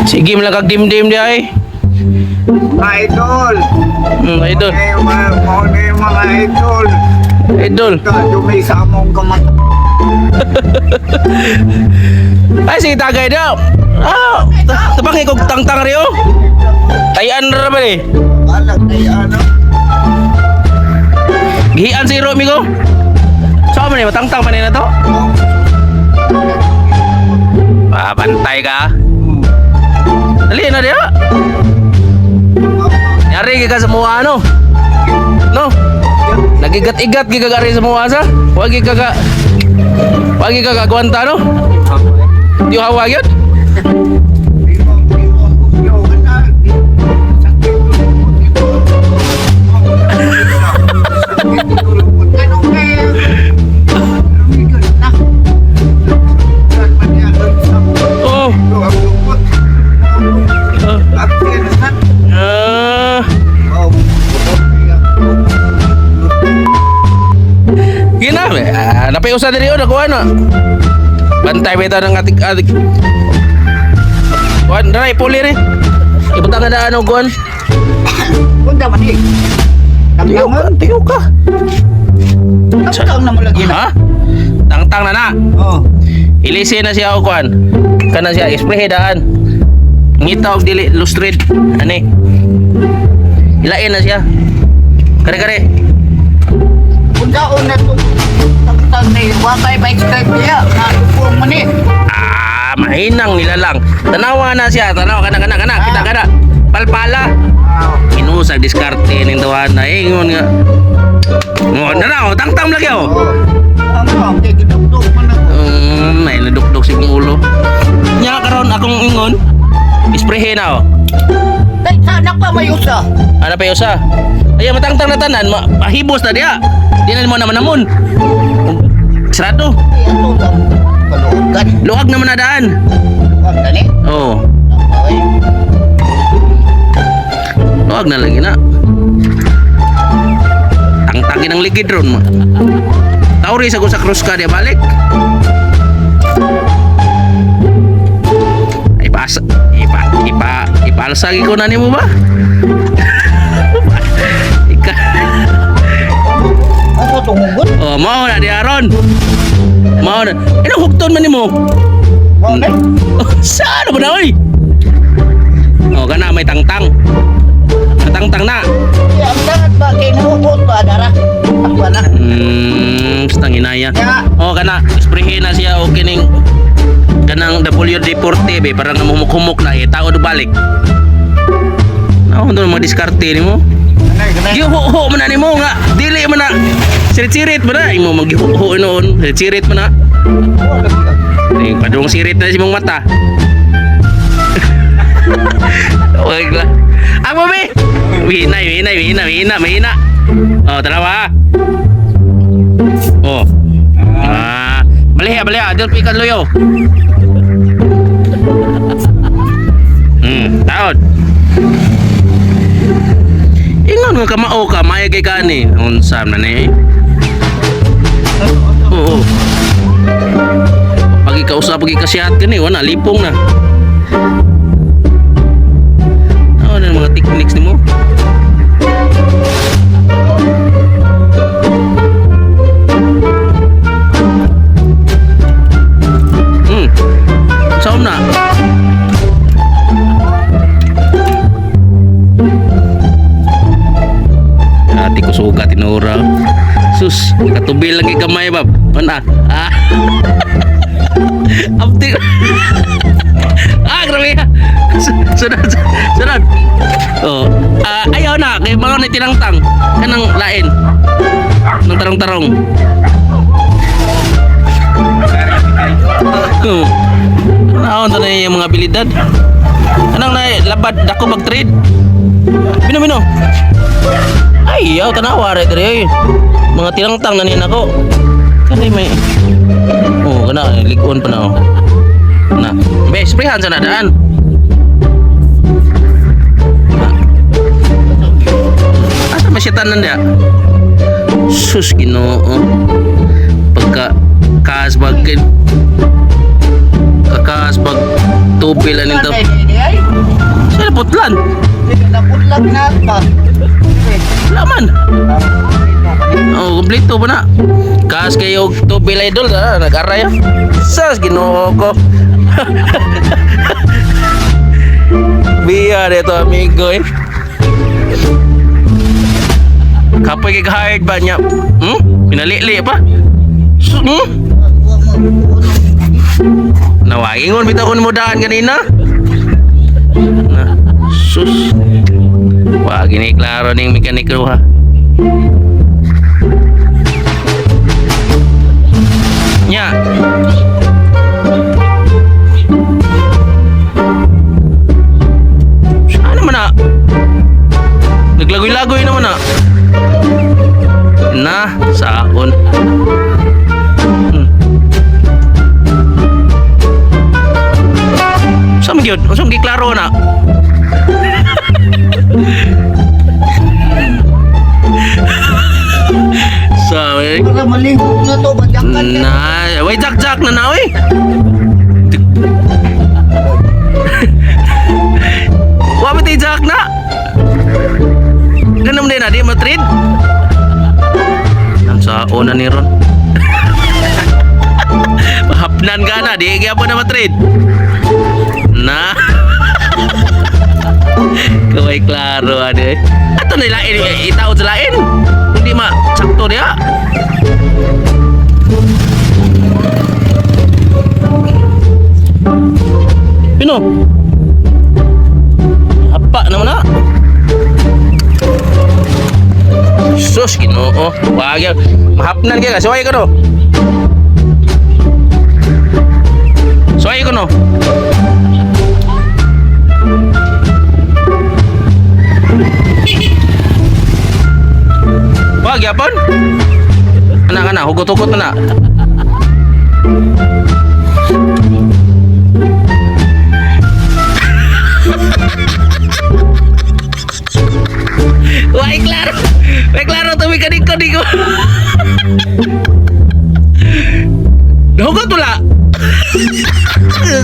Sige man lang kag dimdim di ay. Idol. Idol. Eh, mga yung mga idol. Idol. Dumi sa among kamat. Ay, sige tagay daw. Ah, tabangay kog tangtang riyo. Tayan ra ba ni? Alag ay ano. Gihian si Ro, migo. Sa man ni matangtang man ni na to? Ah, bantay ka. Dali na diha. Yari ka sa mua ano? No. Nagigat-igat gi ka sa mua sa. Wag ka ka. Wag ka kagwanta no. Di hawa gyud. Oh. Ah. Gina, ah, napay usa diri oh, nakuha na. Bantay bitaw ng atik atik. Kuan, dara ipuli ri. Ibutang nga daan og kuan. Punta man eh. Tiyo ka, tiyo ka. Tangtang na mo lagi na. Ha? Tangtang na na. Oh. Ilisi na siya og kuan. Kana siya isprehe daan. Ngita og dili lustrid. Ani. Ilain na siya. Kare kare. Undaon na to. Tangtang na wakay ba expect niya. Nakupong man eh. Ah, mahinang nilalang. Tanawa na siya, tanawa kana kana kana, kita kana. Palpala. Inusag diskarte ning tawahan na ingon nga. Oh, na na, oh, tangtang lagi oh. Ang kay gidugdug man ako. May nadukdok si kong ulo. Nya karon akong ingon, isprehe na oh. Tay sana pa may usa. Ana pa usa. Ay, matangtang na tanan, mahibos na diha. Di na mo naman namon. Sarado. Ay ato lang. Kaluogan. Luag naman na daan. Wag dali. Oh, Okay. luag na lagi na. Tangtangin ang ligid ron mo. Tauri sa sa krus ka diya balik. Ay paasa, ipa ipa ipalsa ko na nimo ba? Ika. Ako tungod. Oh, mao na di aron. Mao na. Ino hugton man nimo. Mao na. Saan ba na oy? Oh, kana may tangtang. Tangtang na. Ay, ang dangat ba kay nahugot ba dara? Takwa na. Basta nginaya. Ya. Oh, kana isprehe na siya og kining kanang WD-40 be parang namumuk-humuk na eh tao do balik. Naon to mga diskarte nimo? Kanay kanay. Giho-ho man na nimo nga dili man na sirit-sirit man na imo maggiho-ho noon, sirit-sirit man na. Eh, padung sirit na si mong mata. Wag lang. Ang mami! Wihina, wihina, wihina, wihina, mahina. Oh, tanawa. Oh. Ah, baliha, baliha. Adil pikan luyo. Taod. Ingon nga kamao ka, maya kay kani. Unsa man ni? Oo. Pag ikausap, pag ikasiyat ka ni, wala, lipong na. Ano ang mga techniques nimo? Saan na? Ati ko suka tinura. Sus, katubil lang kay kamay bab. Ana. Ah. Apti. Ah, grabe. Sunod, sunod. Oh, ah, ayaw na kay mga ni tinangtang kanang lain. Nang tarong-tarong. Oh. Naon to na yung mga abilidad? Anong na labad dako mag-trade? Mino mino. Ay, yaw tanawa re diri oy. Mga tinangtang na niyan ako. Kani may Oh, kana ligon pa na oh. Na. Be, sprayhan sa na daan. Asa ba siya tanan dia? Sus, Ginoo. Pagka kasbagin. Kakas pag tubil anin to. Ay, di, ay. Sila putlan. Sige, naputlag na pa. Sige. Wala man. Oh, kompleto pa na. Kas kayo og tubil, idol, ah, nag-aray ah. Sas Ginoo ko. Biya dito, amigo eh. Kapoy kay hired ba niya? Hmm? Pinalili pa? Hmm? Nawagingon bitaw ko mo daan kanina. Na, sus. Wa gini klaro ning mekaniko ha. Nya. Ano man na? Naglagoy-lagoy naman na. Na, saon. Sa man gyud? Unsa man giklaro na? Sa eh. Para malihok na to, badyakan na. Na, way jack jack na na oy. Wa ba tay jack na? Ganun din na di matrade. Ang sa una ni Ron. Mahapnan ka na, di gyapon na matrade. Na. Kaway klaro ade. Ato na lain itaod sa lain. Hindi ma sakto diha. Pino. Apa naman na? Sus, Ginoo. Wag yan. Mahapnan kaya. Suway ko no. Suway ko no. Wag yapon. Ana kana, hugot-hugot na na. Wai klaro. Wai klaro to ka ko di ko. Hugot wala.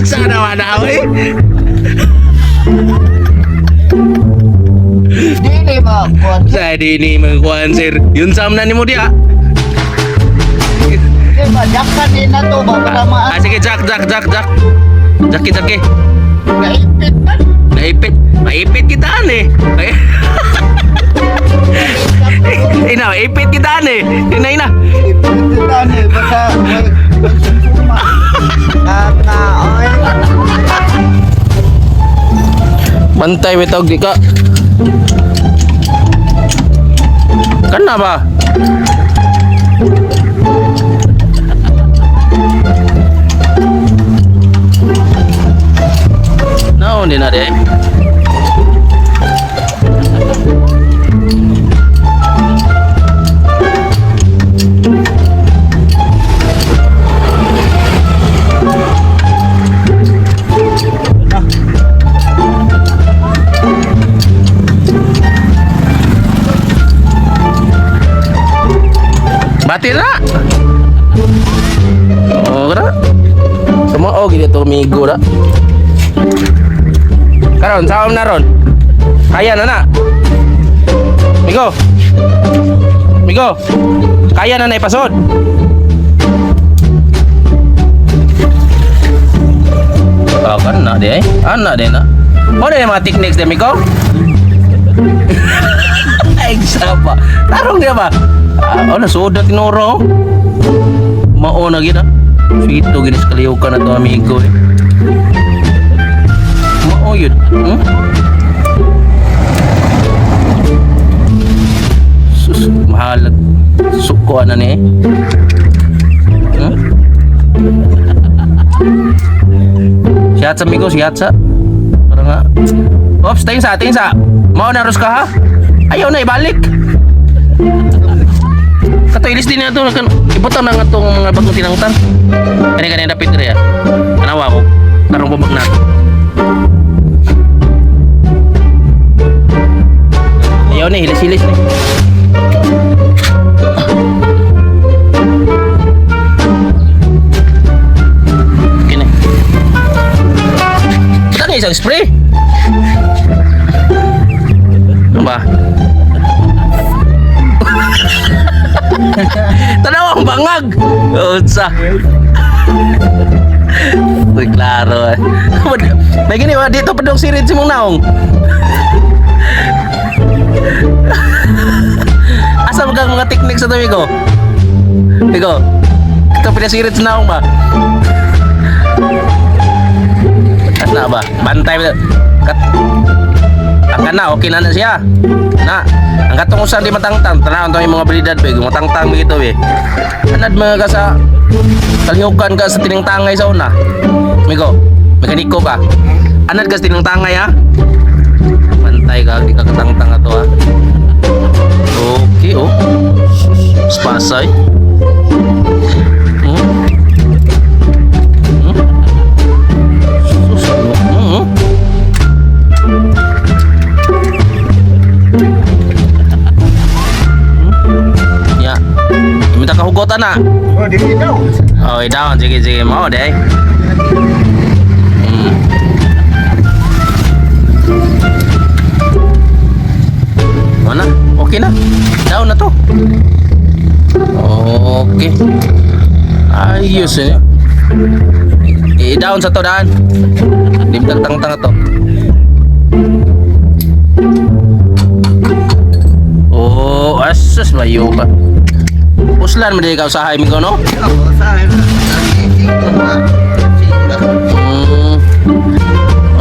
Sana wala eh. Dili ba, kuwan. Sa di ni magkuhan sir. Yun sam na nimo diha. Sige, badyakan din na to, ba, para ma- Ah, sige, Jack, Jack, Jack, Jack. Jackie, Jackie. Naipit man. Naipit. Maipit kitaan eh. Ay. Ina, maipit kitaan eh. Ina, ina. Ipit kita ni, basta may sumpuma. Kaka, oy. Bantay bitog di ka. Kana ba? Naon din na di. Bati na. Oh, kana. Sama oh gini to migo ra. Karon saom na ron. Kaya na na. Migo. Migo. Kaya na na ipasod. Ah, kan na di eh. Ana di na. Mo na yung mga techniques di, Migo? Ay, pa. Tarong di ba? Ah, ano, suod na tinuro. Mao na gina. Sito ginis kaliw ka na to, amigo eh. Mao yun. Sus, mahalag. Suko na ni eh. Sihat sa amigo, sihat sa. Para nga. Ops, tingin sa, tingin sa. Mao na ros ka ha? Ayaw na ibalik. Kato ilis din na to kan ibutang na nga tong mga bagong tinangtan. Kani kani dapit diri ah. Tanawa ko. Karong bumag na. Ayaw na hilis-hilis ni. Okay na. Spray sa spray. Ano ba? Tanaw ang bangag. Unsa? Uy, klaro eh. May gini ba dito pa dong sirid si mong naong. Asa man kang mga teknik sa tabi ko? Ikaw, ito pinasirit sa naong ba? As na ba? Bantay ba? Kat ang na, okay na na siya. Na, ang katong usan di matangtang, tanawon to yung mga abilidad be, matangtang begitu be. Anad mga ka sa kalinghukan ka sa tiningtangay sa una. Migo, mekaniko ka. Anad ka sa tiningtangay ha? Bantay ka, di ka katangtang ato ha. Okay oh. Spasay. Sus, Ya. Minta kahugotan na. Oh, dili daw. Oh, down. Sige, sige. Mao, day. Wala. Okay na. Down na to. Okay. Ayos eh. I-down sa to daan. Limtang tang to. Oh, asus mayo ka. Uslan man di ka usahay mi ko no? Ako sa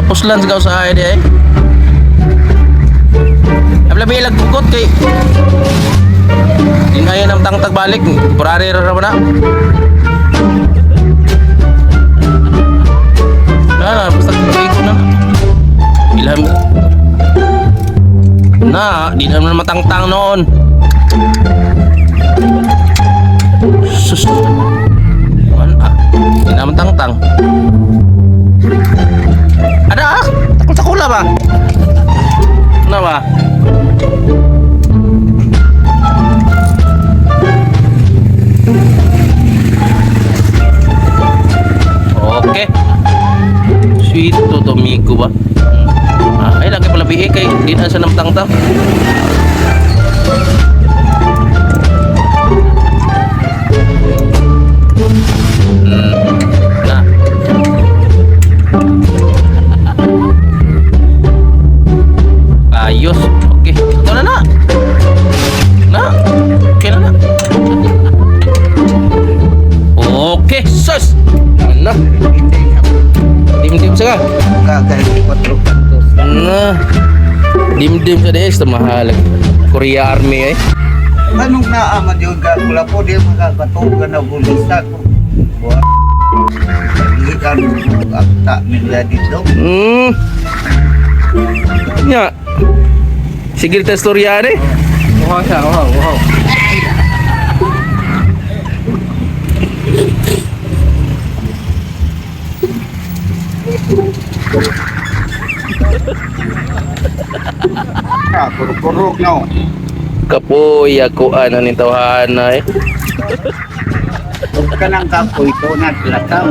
Puslan sa usahay di ay. Abla bilag bukot kay Dinayan ang tangtag balik, purari ra ra na. Na, basta kay ko na. Ilham. Na, di na naman matangtang noon. Sus. Ano ah? Di na matangtang. Ada ah! Takul-takula ba? Ano ba? Okay. Sweet to Tomigo ba? Ah, ay lagi pala bihi kay di na siya namtangtang. Na. Ayos. Okay. Ito na na. Na. Okay na na. Okay. Sus. Ano? Dim-dim sa ka. Kagay 4 kantos. Na. Dim-dim sa des. Mahal. Korea Army eh. Anong naaman yun ka? Wala po di makakatugan na bulisa ko. Wala. Hindi ka akta nila dito. Nya. Sigil ta storya eh. Uhaw siya, uhaw, uhaw. Ah, kuruk-kuruk no. Kapoy ako ano ni tawhana eh. Kanang kapoy ito na tilataw.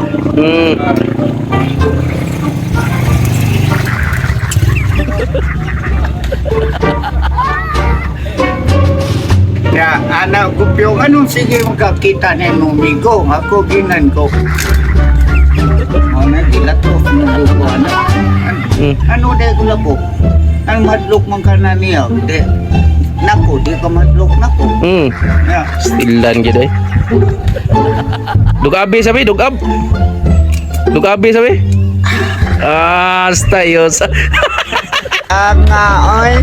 Ya, anak ko piyong, anong sige magkakita na yung umigo? Ako ginan ko. O na, gilato. Ano ko, ano? Ano de ko labo? Ang madlok man ka na niya. De, nako, di ka madlok nako. Ya. Stilan gid eh. Dugabi sabi, dugab. Dugabi sabi. Ah, stayos. Ang nga, oy.